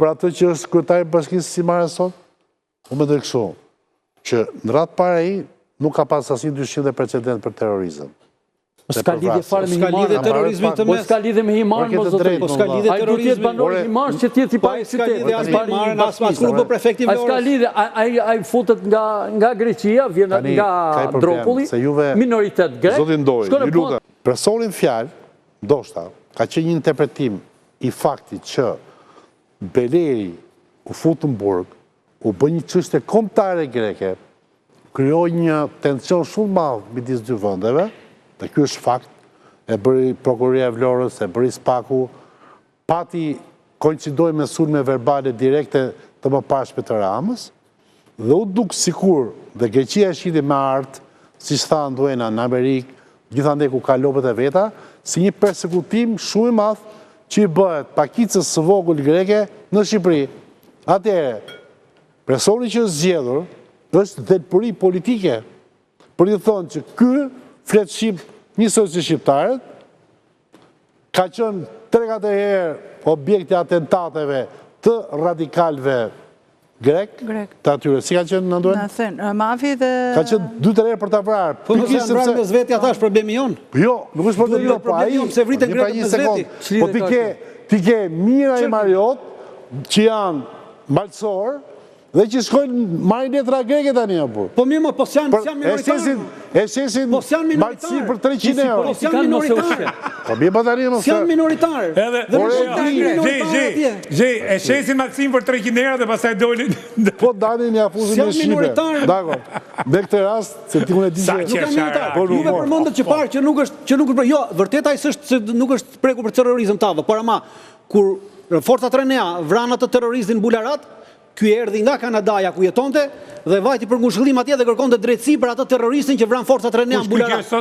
për atë që është kryetari i bashkisë së Himarës sot? Unë mendoj kështu, që në radhë të parë ai nuk ka pas asnjë dyshim dhe precedent për terrorizëm. Po s'ka lidhje fare me Himarën. S'ka lidhje terrorizmi të mes. Po s'ka lidhje me Himarën, mo zotëri. Po s'ka lidhje terrorizmi. Ai duhet të jetë banor i Himarës që të jetë i pari qytetit. S'ka lidhje as me Himarën, as as kur u bë prefekti i Vlorës. Ai s'ka lidhje, ai ai futet nga nga Greqia, vjen nga Dropulli, minoritet grek. Zoti Ndoj, ju lutem. Personi në fjalë, ndoshta, ka qenë një interpretim i faktit që Beleri u fut në burg, u bë një çështje kombëtare greke, krijoi një tension shumë të madh midis dy vendeve, dhe ky është fakt, e bëri prokuroria e Vlorës, e bëri SPAK-u, pati koincidoi me sulme verbale direkte të mëparshme të Ramës, dhe u duk sikur dhe Greqia e shiti me art, siç tha Anduena, në Amerikë, gjithandej ku ka lobet e veta, si një persekutim shumë i madh që i bëhet pakicës së vogël greke në Shqipëri. Atëherë, personi që është zgjedhur është dhelpëri politike për t'i thënë që ky flet shqip njësoj si shqiptarët, ka qenë 3-4 herë objekt i atentateve të radikalëve grek, të atyre. Si ka qenë Anduena? Në Athinë, mafi dhe... Ka qenë 2-3 herë për ta vrarë. Po nëse janë vrarë mes veti ata është problemi jonë. Jo, nuk është problemi jonë, po ai... Pse vriten grekët mes veti. Po ti ke, ti ke mijëra himarjotë që janë malësorë dhe që shkojnë marrin letra greke tani apo. Po mirë, mo, po s'janë s'janë minoritarë. E shesin po s'janë minoritarë për 300 euro. Po s'janë minoritarë. Po mirë po tani mos. S'janë minoritarë. Edhe dhe nuk janë minoritarë atje. Gjej, e shesin malësinë për 300 euro dhe pastaj dolin. Po dalin ja fusin në shqipe. Dakor. Në këtë rast, se ti unë e di se nuk janë minoritarë. Po, Juve përmendët që parë që nuk është që nuk është jo, vërtet ai s'është se nuk është prekur për terrorizëm Tavo, por ama kur forcat RENEA vranë atë terroristin Bularat, Ky erdhi nga Kanadaja ku jetonte dhe vajti për ngushëllim atje dhe kërkonte drejtësi për atë terroristin që vranë forcat RENEA në Bularat.